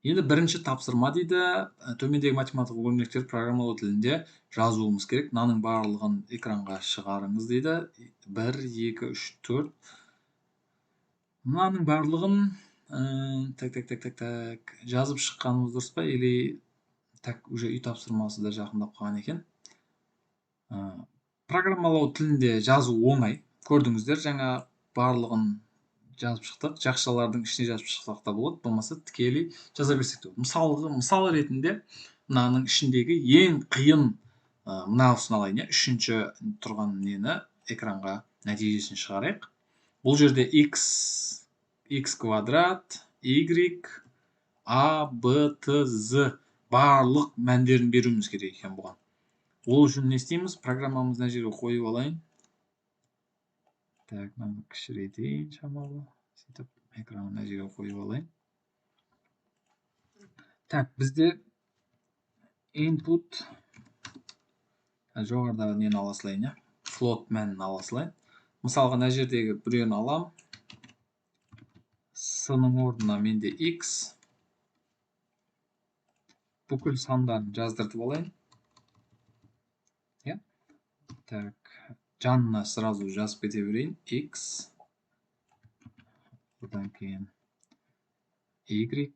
Енді бірінші тапсырма дейді, төмендегі математикалық өрнектер программалау тілінде жазуымыз керек. Мынаның барлығын экранға шығарыңыз дейді. 1, 2, 3, 4. Мынаның барлығын так, жазып шыққанымыз дұрыс па? Или так, уже үй тапсырмасы да жақындап қалған екен. Программалау тілінде жазу оңай. Көрдіңіздер, жаңа барлығын жазып шықтық. Жақшалардың ішіне жазып шықсақ та болады, болмаса тікелей жаза берсек те болады. Мысал ретінде мынаның ішіндегі ең қиын мынасын алайын, иә, үшінші тұрған нені экранға нәтижесін шығарайық. Бұл жерде x, x квадрат, y, a, b, t, z барлық мәндерін беруіміз керек екен бұған. Ол үшін не істейміз? Программамызды мына жерге қойып алайын. Так, мынаны кішірейтейін шамалы. Сөйтіп экранды мына жерге қойып алайын. Так, бізде input жоғарыдағы нені ала салайын, иә? Float мәнін ала салайын. Мысалға, мына жердегі біреуін алам. С-ның орнына менде x. Бүкіл сандарын жаздыртып алайын. Иә? Так, жанына сразу жазып кете берейін. X. Одан кейін Y.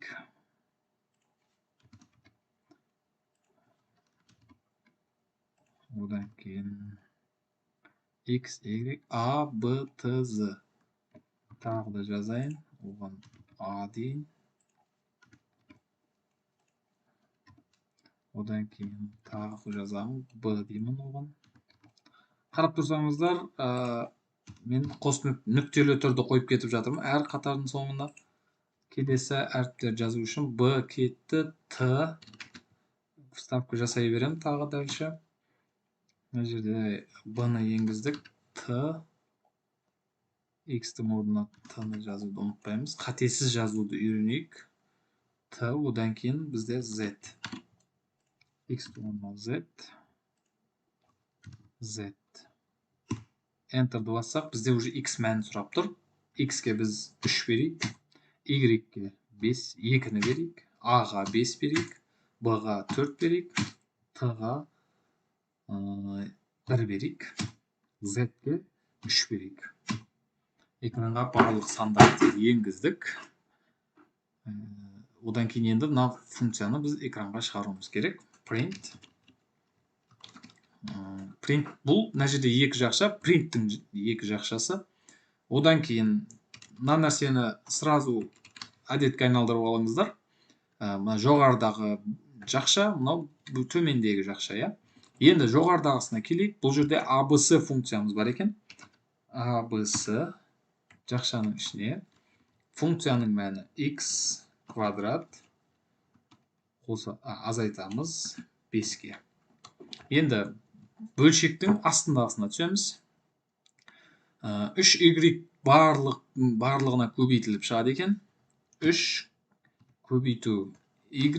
Одан кейін X, Y, A, B, T, Z. Тағы да жазайын. Оған A дейін. Одан кейін тағы жазамын. B деймін оған. Қарап тұрсаңыздар, мен қос нүктелі түрді қойып кетіп жатырмын. Әр қатардың соңына келесі әріптер жазу үшін B кетті, Т вставка жасай беремін тағы дальше. Мына жерде B-ны енгіздік, Т, X-тің орнына Т-ны жазуды ұмытпаймыз. Қатесіз жазуды үйренейік. Т, одан кейін бізде Z. X-тің орнына Z, Z. Enter-ді бассақ, бізде уже X мәнін сұрап тұр. X-ке біз 3 берейік, Y-ке 5, 2-ні берейік, A-ға 5 берейік, B-ға 4 берейік, T-ға 1 берейік, Z-ке 3 берейік. Экранға барлық сандарды енгіздік. Одан кейін енді мына функцияны біз экранға шығаруымыз керек. Print. Print бұл мына жерде екі жақша, принттің екі жақшасы. Одан кейін мына нәрсені сразу әдетке айналдырып алыңыздар. Мына жоғарыдағы жақша, мынау төмендегі жақша, иә. Енді жоғарыдағысына келейік. Бұл жерде ABC функциямыз бар екен. ABC жақшаның ішіне функцияның мәні x квадрат қоса азайтамыз 5-ке. Енді бөлшектің астындағысына түсеміз. 3y барлығына көбейтіліп шығады екен. 3 көбейту y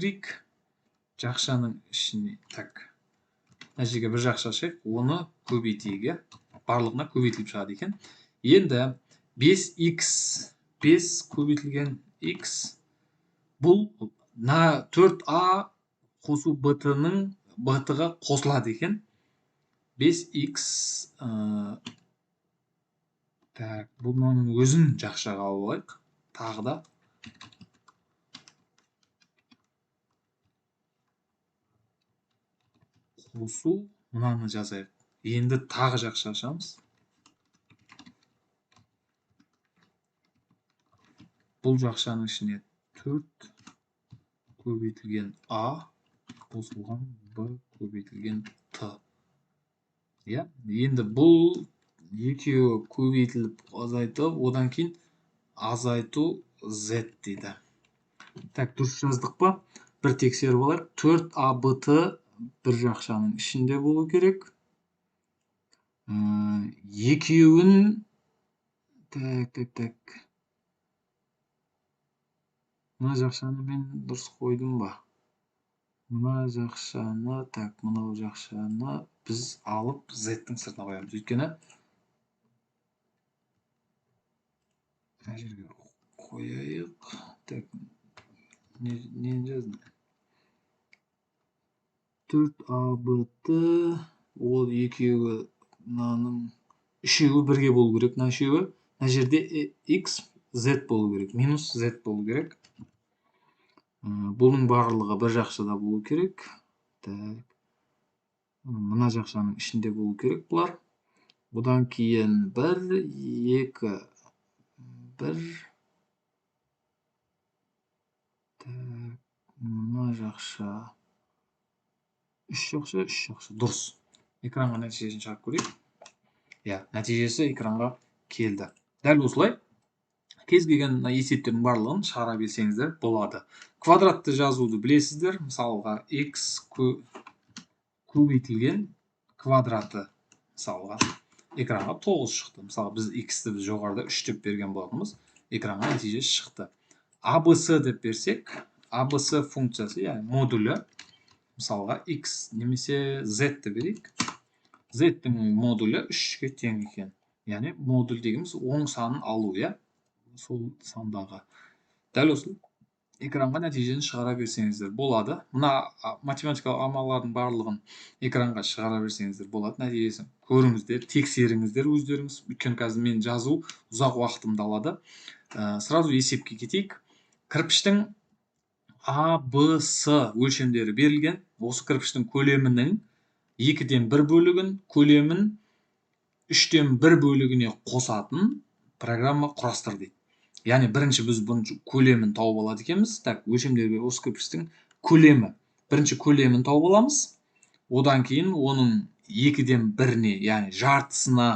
жақшаның ішіне, так, мына жерге бір жақша ашайық, оны көбейтейік, иә? Барлығына көбейтіліп шығады екен. Енді 5x, 5 көбейтілген x, бұл мына 4a қосу bt-ның bt-ға қосылады екен. 5x, так, бұның өзін жақшаға алып алайық. Тағы да қосу мынаны жазайық. Енді тағы жақша ашамыз. Бұл жақшаның ішіне 4 көбейтілген А қосылған Б көбейтілген Т. Иә, енді бұл екеуі көбейтіліп азайтып, одан кейін азайту Z дейді. Так, дұрыс жаздық па? Бір тексеріп алайық. 4 А Б Т бір жақшаның ішінде болу керек. Екеуін, так, так, так. Мына жақшаны мен дұрыс қойдым ба? Мына жақшаны, так, мынау жақшаны біз алып Z-тің сыртына қоямыз. Өйткені мына жерге қояйық. Так, Нені жаздым? 4 АБТ, ол екеуі мынаның үшеуі бірге болу керек, мына үшеуі. Мына жерде X, Z болу керек, минус Z болу керек. Бұның барлығы бір жақшада болу керек. Так. Мына жақшаның ішінде болу керек бұлар. Бұдан кейін 1, 2, 1. Так, мына жақша. 3 жақша, 3 жақша. Дұрыс. Экранға нәтижесін шығарып көрейік. Иә, нәтижесі экранға келді. Дәл осылай кез келген есептердің барлығын шығара берсеңіздер болады. Квадратты жазуды білесіздер. Мысалға, x көбейтілген квадраты, мысалға, экранға 9 шықты. Мысалға, біз x-ті жоғарыда 3 деп берген болатынбыз. Экранға нәтиже шықты. ABC деп берсек, ABC функциясы, яғни модулі, мысалға, x немесе z деп берейік. Z-тің модулі 3-ке тең екен. Яғни модуль дегеніміз оң санын алу, иә? Сол сандағы. Дәл осы экранға нәтижені шығара берсеңіздер болады. Мына математикалық амалдардың барлығын экранға шығара берсеңіздер болады. Нәтижесін көріңіздер, тексеріңіздер өздеріңіз. Өйткені қазір мен жазу ұзақ уақытымды алады. Сразу есепке кетейік. Кірпіштің А, Б, С өлшемдері берілген. Осы кірпіштің көлемінің 2-ден 1 бөлігін, көлемін 3-тен 1 бөлігіне қосатын программа құрастыр дейді. Яғни бірінші біз бұның көлемін тауып алады екенбіз. Так, өлшемдерге осы кірпіштің көлемі. Бірінші көлемін тауып аламыз. Одан кейін оның 2-ден 1-не, яғни жартысына,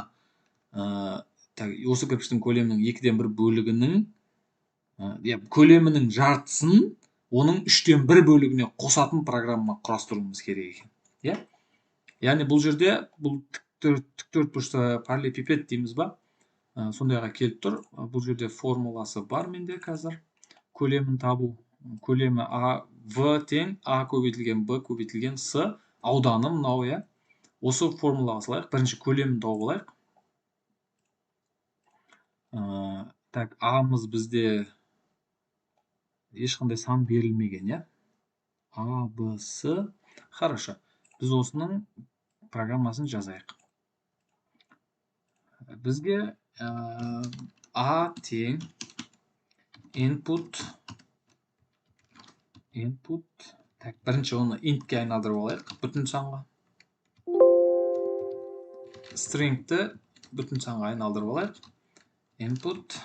так, осы кірпіштің көлемінің 2-ден 1 бөлігінің, көлемінің жартысын оның 3-тен 1 бөлігіне қосатын программа құрастыруымыз керек екен. Иә? Яғни бұл жерде бұл тік бұрышты параллелепипед дейміз ба? Сондайға келіп тұр. Бұл жерде формуласы бар менде қазір. Көлемін табу. Көлемі А, В тең А көбейтілген Б көбейтілген С ауданы мынау, иә. Осы формулаға салайық. Бірінші көлемін тауып алайық. Так, А-мыз бізде ешқандай сан берілмеген, иә. А, Б, С. Хорошо. Біз осының программасын жазайық. Бізге А тең input, так, бірінші оны int-ке айналдырып алайық, бүтін санға. String-ті бүтін санға айналдырып алайық. Input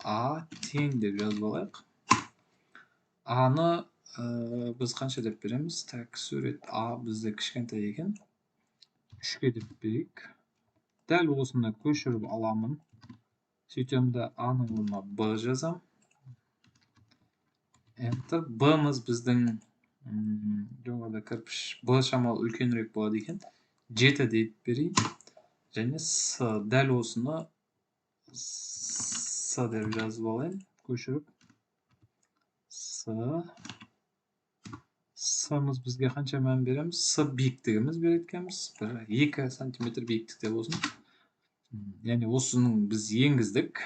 А тең деп жазып алайық. А-ны біз қанша деп береміз? Так, сурет А бізде кішкентай екен. 3-ке деп берейік. Дәл осыны көшіріп аламын. Сөйтемін де А-ның орнына Б жазам. Enter. Б-мыз біздің жоғарыда кірпіш Б шамалы үлкенірек болады екен. 7 деп берейін. Және С, дәл осыны С деп жазып алайын, көшіріп. С. С-мыз бізге қанша мән береміз? С биіктігіміз береді екенбіз. 1-2 сантиметр биіктікте болсын. Яғни осының біз енгіздік.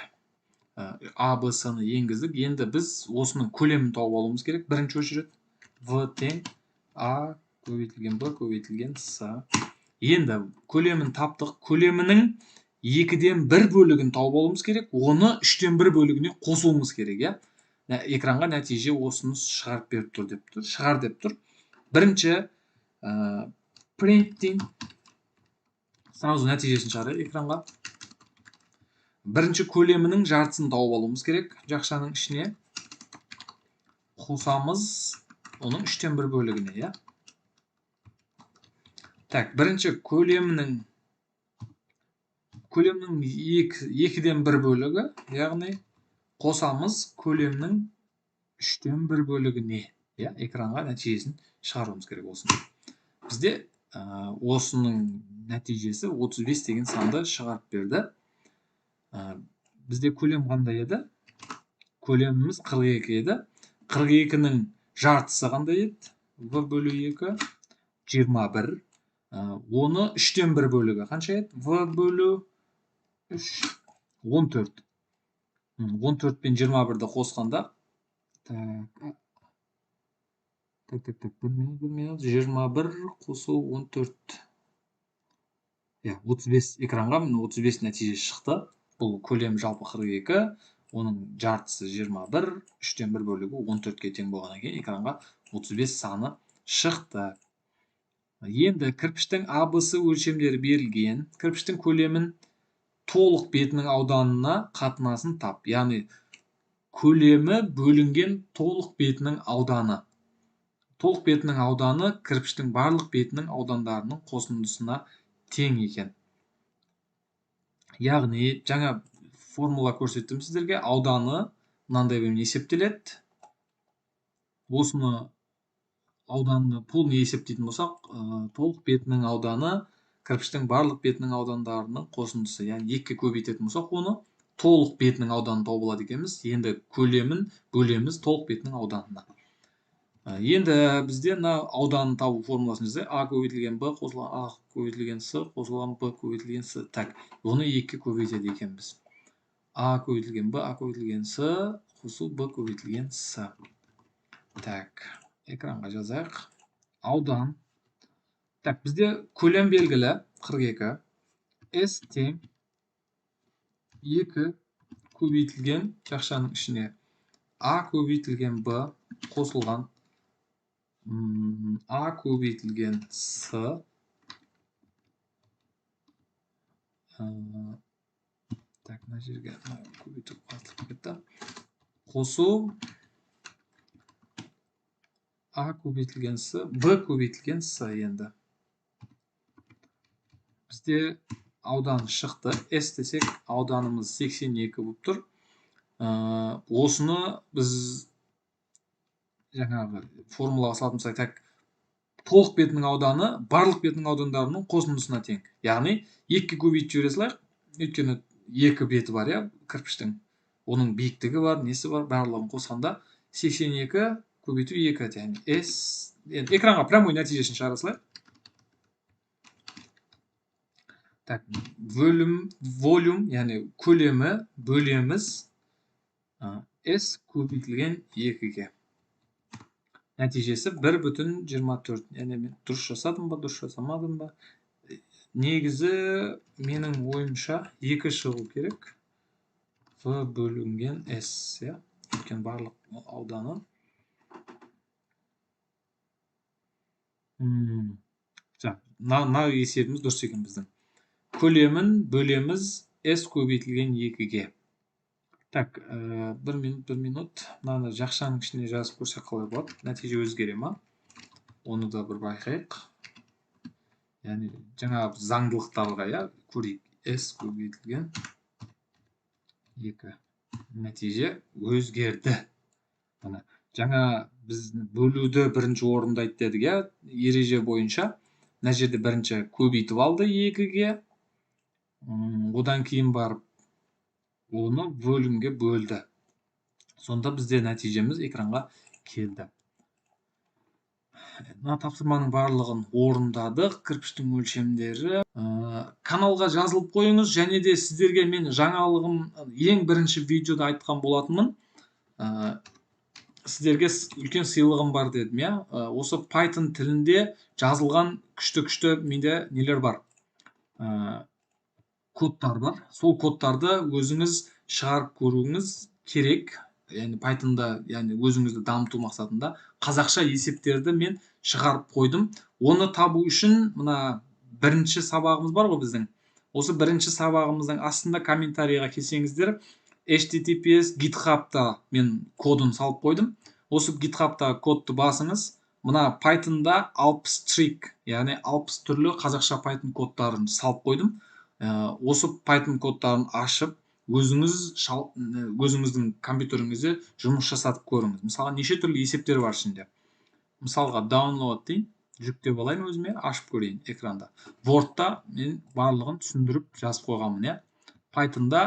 А, Б, С-ны енгіздік. Енді біз осының көлемін тауып алуымыз керек. Бірінші очередь В тең А көбейтілген Б көбейтілген С. Енді көлемін таптық. Көлемінің 2-ден 1 бөлігін тауып алуымыз керек. Оны 3-тен 1 бөлігіне қосуымыз керек, иә? Экранға нәтиже осыны шығарып беріп тұр деп тұр. Шығар деп тұр. Бірінші printing сразу нәтижесін шығарайық экранға. Бірінші көлемінің жартысын тауып алуымыз керек. Жақшаның ішіне қосамыз оның 3-тен 1 бөлігіне, иә? Так, бірінші көлемінің 2-ден 1 бөлігі, яғни қосамыз көлемнің 3-тен 1 бөлігіне, иә, экранға нәтижесін шығаруымыз керек осыны. Бізде осының нәтижесі 35 деген санды шығарып берді. Бізде көлем қандай еді? Көлеміміз 42 еді. 42-нің жартысы қандай еді? В бөлу 2, 21. Оны 3-тен 1 бөлігі қанша еді? В бөлу 3, 14. 14 пен 21-ді қосқанда Так, так, так, так, 1 минут, 1 минут, 21 қосу 14. Иә, 35 экранға міне 35 нәтиже шықты. Бұл көлем жалпы 42, оның жартысы 21, үштен бір бөлігі 14-ке тең болғаннан кейін экранға 35 саны шықты. Енді кірпіштің А, Б, С өлшемдері берілген. Кірпіштің көлемін толық бетінің ауданына қатынасын тап. Яғни көлемі бөлінген толық бетінің ауданы. Толық бетінің ауданы кірпіштің барлық бетінің аудандарының қосындысына тең екен. Яғни жаңа формула көрсеттім сіздерге, ауданы мынандай бөлім есептеледі. Осыны ауданны полный есептейтін болсақ, толық бетінің ауданы кірпіштің барлық бетінің аудандарының қосындысы. Яғни екіге көбейтетін болсақ, оны толық бетінің ауданын тауып алады екенбіз. Енді көлемін бөлеміз толық бетінің ауданына. Енді бізде мына ауданын табу формуласын жазайық. А көбейтілген Б қосылған А көбейтілген С қосылған Б көбейтілген С. Так, оны екіге көбейтеді екенбіз. А көбейтілген Б, А көбейтілген С қосу Б көбейтілген С. Так, экранға жазайық. Аудан. Так, бізде көлем белгілі 42. С тең 2 көбейтілген жақшаның ішіне А көбейтілген Б қосылған А көбейтілген С. Так, мына жерге көбейту қосылып кетті. Қосу А көбейтілген С, Б көбейтілген С енді. Бізде аудан шықты. С десек ауданымыз 82 болып тұр. Осыны біз жаңағы формулаға салатын болсақ, так, толық бетінің ауданы барлық бетінің аудандарының қосындысына тең. Яғни екіге көбейтіп жібере салайық. Өйткені екі беті бар, иә, кірпіштің. Оның биіктігі бар, несі бар, барлығын қосқанда 82 көбейту 2, яғни S, енді экранға прямой нәтижесін шығара салайық. Так, волюм, яғни көлемі бөлеміз S көбейтілген 2-ге. Нәтижесі бір бүтін жиырма төрт. Яғни мен дұрыс жасадым ба, дұрыс жасамадым ба? Негізі менің ойымша 2 шығу керек. В бөлінген S, иә? Өйткені барлық ауданы. Мына есебіміз дұрыс екен біздің. Көлемін бөлеміз S көбейтілген 2-ге. Так, бір минут, бір минут. Мынаны жақшаның ішіне жазып көрсек қалай болады? Нәтиже өзгере ма? Оны да бір байқайық. Яғни жаңа заңдылықтарға, иә, көрейік. S көбейтілген 2. Нәтиже өзгерді. Мына жаңа біз бөлуді бірінші орындайды дедік, иә, ереже бойынша. Мына жерде бірінші көбейтіп алды 2-ге. Одан кейін барып оны бөлімге бөлді. Сонда бізде нәтижеміз экранға келді. Мына тапсырманың барлығын орындадық. Кірпіштің өлшемдері. Каналға жазылып қойыңыз. Және де сіздерге мен жаңалығым ең бірінші видеода айтқан болатынмын. Сіздерге үлкен сыйлығым бар дедім, иә. Осы Python тілінде жазылған күшті-күшті менде нелер бар? Кодтар бар. Сол кодтарды өзіңіз шығарып көруіңіз керек. Яғни Pythonда, яғни өзіңізді дамыту мақсатында қазақша есептерді мен шығарып қойдым. Оны табу үшін мына бірінші сабағымыз бар ғой біздің. Осы бірінші сабағымыздың астында комментарийға келсеңіздер, HTTPS GitHub'та мен кодын салып қойдым. Осы GitHub'та кодты басыңыз. Мына Pythonда 60 трик, яғни 60 түрлі қазақша Python кодтарын салып қойдым. Осы Python кодтарын ашып, өзіңіздің компьютеріңізде жұмыс жасатып көріңіз. Мысалға, неше түрлі есептер бар ішінде. Мысалға, download дейін, жүктеп алайын өзіме, ашып көрейін экранда. Word'та мен барлығын түсіндіріп жазып қойғанмын, иә. Pythonда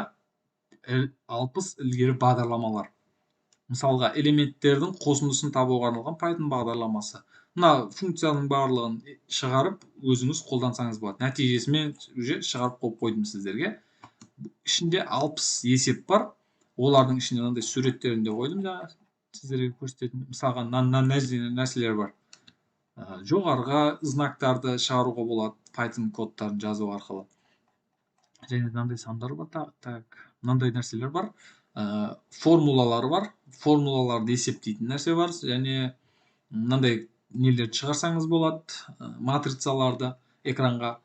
60 ілгері бағдарламалар. Мысалға, элементтердің қосындысын табуға арналған Python бағдарламасы. Мына функцияның барлығын шығарып, өзіңіз қолдансаңыз болады. Нәтижесімен уже шығарып қойып қойдым сіздерге. Ішінде 60 есеп бар. Олардың ішінде мынандай суреттерін де қойдым жаңа. Сіздерге көрсететін, мысалға, мына нәрселер бар. Жоғарғы знактарды шығаруға болады Python кодтарын жазу арқылы. Және мынандай сандар бар, так, мынандай нәрселер бар. Формулалар бар, формулаларды есептейтін нәрсе бар. Және мынандай нелерді шығарсаңыз болады, матрицаларды экранға.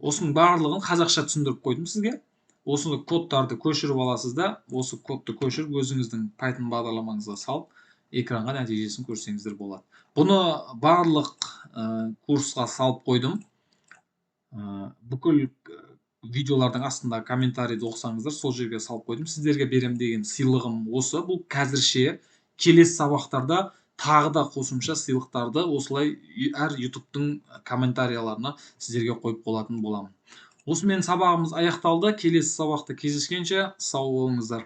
Осының барлығын қазақша түсіндіріп қойдым сізге. Осыны, кодтарды көшіріп аласыз да, осы кодты көшіріп, өзіңіздің Python бағдарламаңызға салып, экранға нәтижесін көрсеңіздер болады. Бұны барлық курсқа салып қойдым. Бүкіл видеолардың астында комментарийді оқысаңыздар, сол жерге салып қойдым. Сіздерге берем деген сыйлығым осы. Бұл қазірше. Келесі сабақтарда тағы да қосымша сыйлықтарды осылай әр Ютубтың комментарияларына сіздерге қойып болатын боламын. Осымен сабағымыз аяқталды. Келесі сабақта кездескенше сау болыңыздар.